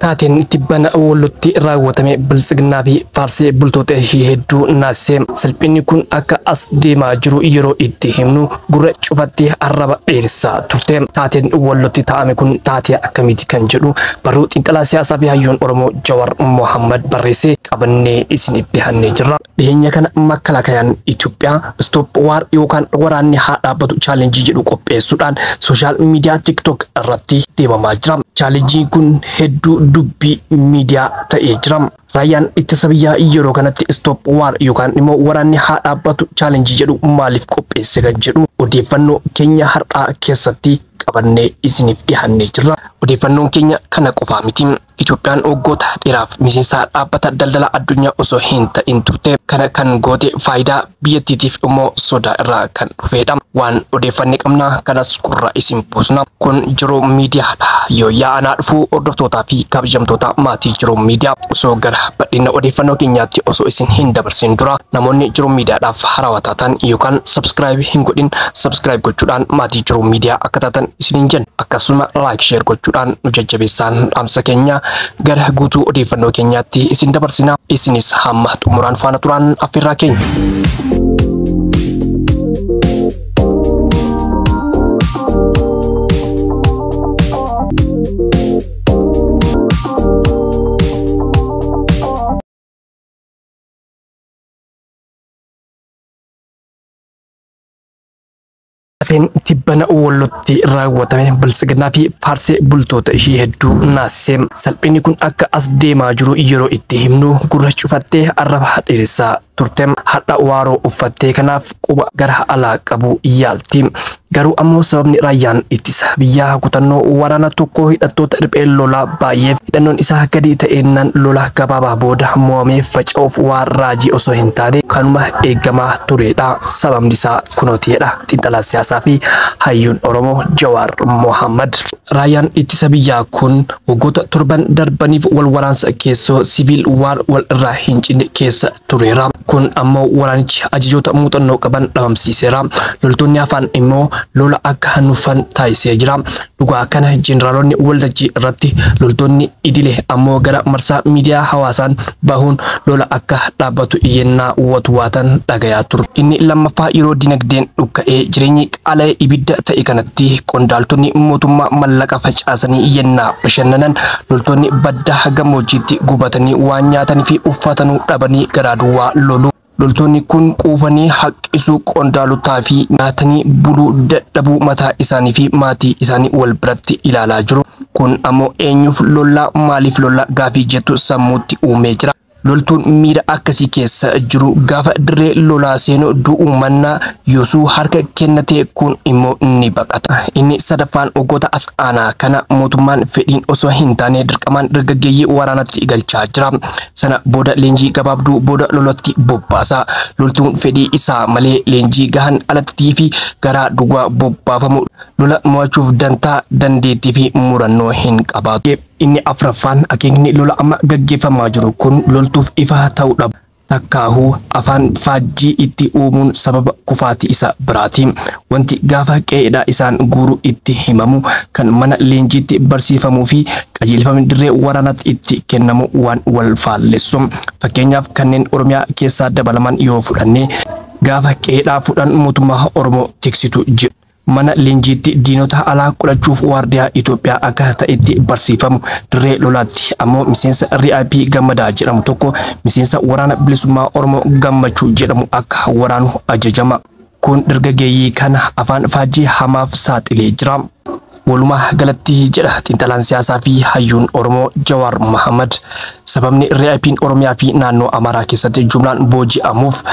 Taateen tibbana Wallotti raawwatame Biltsiginnaa fi faarsee bultoota ishee hedduu naasise. Salphinni kun akka as deemaa jiru yeroo itti himnu gurra cufattee arraba dheeressaa turte. Taateen Wallotti taa'ame kun taatee akkamiiti kan jedhu barruu xiinxalaa siyaasaa fi hayyuun Oromoo Jawar Mohammad barreessee qabannee isiniif dhiyaannee jirra. Dhiyeenya kana makkalaakayaan Itoophiyaa stop war yookaan waraanni haa dhaabbatu challenge jedhu qopheessuudhaan social media TikTok irratti deemamaa jira. Challengeiin kun hedduu dubbii miidiyaa ta'ee jira. Raayyaan ittisa biyyaa yeroo kanatti stop war yookaan immoo waraanni haa dhaabbatu challenge jedhu maaliif qopheesse kan jedhu odeeffannoo keenya har'aa keessatti qabannee isiniif dhiyaannee jirra. Odeeffannoon keenya kana qofaa miti. Itoophiyaan waggoota dheeraaf miseensa dhaabbata daldala addunyaa osoo hin ta'in turte. Kana kan goote faayidaa biyyattiitiif immoo sodaa irraa kan dhufedha. Waan odeeffanne qabna, kanas gurra isin buusna. Kun Jiruu Miidiyaadha. Yoo yaa'anaa dhufuu hordoftootaa fi kabajamtoota maatii Jiruu Miidiyaa, osoo gara bal'ina odeeffannoo keenyaatti osoo isin hin dabarsin dura, namoonni Jiruu Miidiyaadhaaf haarawaa taatan yookaan subscribe hin godhin, subscribe gochuudhaan maatii Jiruu Miidiyaa akka taatan isiniin jenna. Akkasuma like, share gochuudhaan nu jajjabeessaan dhaamsa keenya. Gara guutuu odeeffannoo keenyaatti isin dabarsina. Isinis hamma xumuraan faana turaan affeerraa keenya. Taateen tibbana Wallotti raawwatame Biltsiginnaa fi faarsee bultoota ishee hedduu naasise. Salphinni kun akka as deemaa jiru yeroo itti himnu gurra cufattee arraba dheeressaa turte. Har'a waaroo uffattee kanaaf quba gara alaa qabu yaalti. Garuu ammoo sababni raayyaan ittisa biyyaa kutannoo waraana tokko hidhattoota riphee lolaa baay'eef hidhannoon isaa gadi ta'eennan lola gabaabaa booda mo'amee faca'uuf waan raajii osoo hin taane kanuma eegamaa turedha. Sababni isaa kunootiidha. Xiinxalaa siyaasaa fi hayyuun Oromoo Jawaar Mohammad. Raayyaan ittisa biyyaa kun waggoota 7 darbaniif wal waraansa keessoo, civil war, wal irraa hin cinne keessa tureera. Kun ammoo waraanichi ajajoota muuxannoo qaban dhabamsiiseera. Loltoonni hafan immoo lola akka nuffan taasisee jira. Dhugaa kana jeneraalonni waltajjii irratti, loltoonni idilee ammoo gara marsaa miidiyaa hawaasaan bahuun lola akka dhaabbatu iyyannaa watwaatan dhagayaa ture. Inni lammaffaa, yeroo dinagdeen dhukka'ee jireenyi qaala'ee ibidda ta'e kanatti qondaaltonni mootummaa mallaqa facaasanii yennaa bashannanan, loltoonni baddaa gammoojjiitti gubatanii waan nyaatanii fi uffatanuu dhabanii garaa duwwaa lolu. Loltoonni kun quufanii haqqisuu qondaalotaa fi nyaatanii buluu dadhabuu mataa isaanii fi maatii isaanii wal biratti ilaalaa jiru. Kun ammoo eenyuuf lollaa, maaliif lollaa gaafii jettu sammuutti uumee jira. Loltuun miira akkasii keessa jiru gaafa dirree lolaa seenu du'uu mannaa yoosuu harka kennatee kun immoo ni baqata. Inni sadaffaan, waggoota as aanaa kana mootummaan fedhiin osoo hin taane dirqamaan dargaggeeyyii waraanatti galchaa jira. Sana booda leenjii gabaabduu booda lolatti bobbaasa. Loltuun fedhii isaa malee leenjii gahan alattii fi garaa duwwaa bobbaafamu lola mo'achuuf dantaa, dandeettii fi murannoo hin qabaatu. Inni afraffaan, akeekni lola amma gaggeeffamaa jiru kun loltuuf ifa ta'uu dhabu. Takkaahuu afaan faajjii itti uumuun sababa kufaatii isa biraati. Wanti gaafa qe'eedhaa isaan guuru itti himamu, kan mana leenjiitti barsiifamuu fi qajeelfamni dirree waraanaatti itti kennamu waan wal faallessu. Fakkeenyaaf, kanneen Oromiyaa keessaa dabalaman yoo fudhanne, gaafa qe'eedhaa fudhan mootummaa Oromoo tiksitu jedhu. Mana leenjiitti diinota alaa qolachuuf waardiyaa Itoophiyaa akka ta'etti barsiifamu. Dirree lolaatti ammoo miseensa RIP Gammadaa jedhamu tokko miseensa Waraana Bilisummaa Oromoo Gammachuu jedhamu akka waraanu ajajama. Kun dargaggeeyyii kana afaan faajjii hamaaf saaxilee jira. Walumaa galatti, jedha xiinxalaan siyaasaa fi hayyuun Oromoo Jawaar Mohammad, sababni RIP'n Oromiyaa fi naannoo Amaaraa keessatti jumlaan booji'amuuf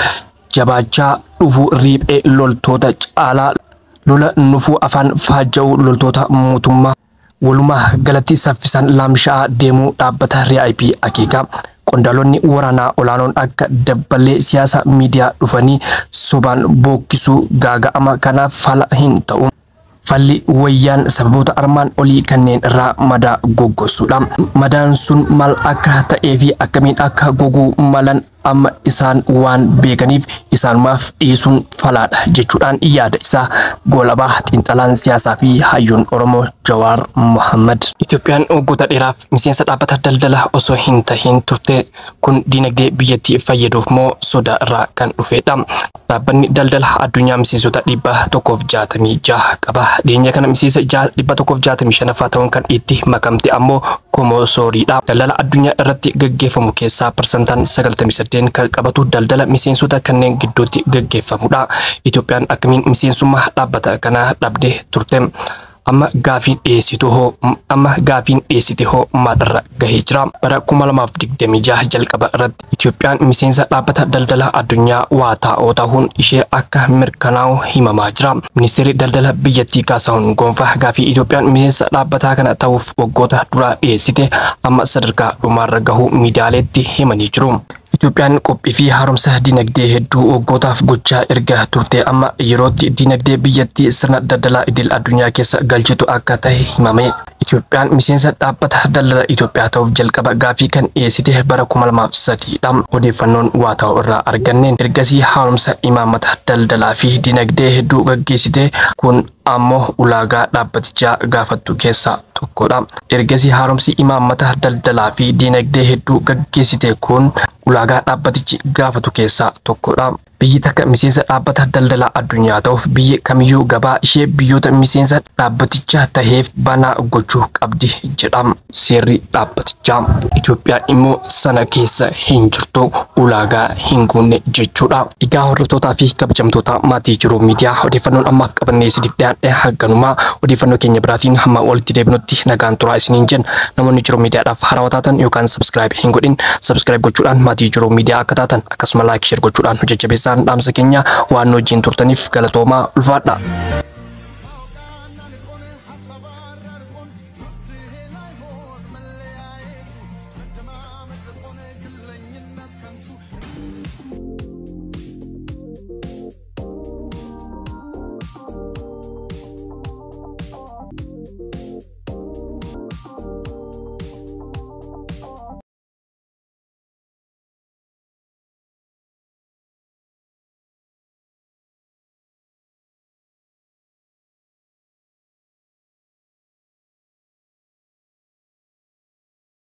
jabaachaa dhufuu riiphee loltoota caalaa lola nufuu afaan faajja'uu loltoota mootummaa, walumaa galatti saffisaan laamsha'aa deemuu dhaabbata RIP akeeka. Qondaalonni waraanaa olaanoon akka dabballee siyaasa miidiyaa dhufanii sobaan bookkisuu gaaga'ama kanaaf fala hin ta'u. Falli wayyaan sababoota armaan olii kanneen irraa madaa goggossuudha. Madaan sun maal akka ta'ee fi akkamiin akka goguu malan Amma isaan waan beekaniif isaanumaaf dhiisuun falaadha jechuudhaan yaada isaa goolabaa xiinxalaan siyaasaa fi hayyuun Oromoo Jawaar Mohammad. Itoophiyaan waggoota dheeraaf miseensa dhaabbata daldala osoo hin tahin turte. Kun diinagdee biyyattii fayyaduuf moo sodaa irraa kan dhufedha? Dhaabbanni daldala addunyaa miseensota 166 qaba. Dhiyeenya kana miseensa 165ffaa ta'uun kan itti makamte ammoo Komosooriidha. Daldala addunyaa irratti gaggeeffamu keessaa parsantaan 98 kan qabatu daldala miseensota kanneen gidduutti gaggeeffamudha. Itoophiyaan akkamiin miseensummaa dhaabbata kanaa dhabdee turte? Amma gaafiin dhiyeessitu hoo amma gaafiin dhiyeessite hoo maalirra gahee jira? Bara 2026 jalqaba irratti Itoophiyaan miseensa dhaabbata daldala addunyaa waa taa'oo ta'uun ishee akka mirkanaa'u himamaa jira. Ministeerri daldala biyyattii Kaasahuun Gonfaa gaafii Itoophiyaan miseensa dhaabbataa kana ta'uuf waggoota duraa dhiyeessite amma sadarkaa dhumaarra gahuu miidiyaaleetti himanii jiru. Itoophiyaan qophii fi haaromsa dinagdee hedduu waggootaaf gochaa erga turte amma yerootti dinagdee biyyattii sirna daldalaa idil addunyaa keessa galchitu akka ta'e himame. Itoophiyaan miseensa dhaabbata daldala Itoophiyaa ta'uuf jalqaba gaafii kan dhiyeessite bara 2003 dha. Odeeffannoon waa ta'u irraa arganneen ergasii haaromsa imaammata daldalaa fi dinagdee hedduu gaggeessite. Kun ammoo ulaagaa dhaabbatichaa gaafattu keessaa tokkodha. Ergasii haaromsi imaammata daldalaa fi dinagdee hedduu gaggeessite kun ulaagaa dhaabbatichi gaafatu keessaa tokkodha. Biyyi takka miseensa dhaabbata daldalaa addunyaa ta'uuf biyyi kamiyyuu gabaa ishee biyyoota miseensa dhaabbatichaa taheef banaa gochuu qabdi jedha seerri dhaabbatichaa. Itoophiyaan immoo sana keessa hin jirtu, ulaagaa hin guunne jechuudha. Egaa hordoftootaa fi kabajamtoota maatii Jiruu Miidiyaa, odeeffannoon ammaaf qabannee isiniif dhiyaadhe hagganumaa. Odeeffannoo keenya biraatiin hamma walitti deebinutti nagaan turaa isiniin jenna. Namoonni Jiruu Miidiyaadhaaf haarawaa taatan yookaan subscribe hin godhin subscribe gochuudhaan maatii Jiruu Miidiyaa akka taatan, akkasuma like, share gochuudhaan nu jajjabeessaan dhaamsa keenya. Waan nu wajjin turtaniif galatoomaa, ulfaadha.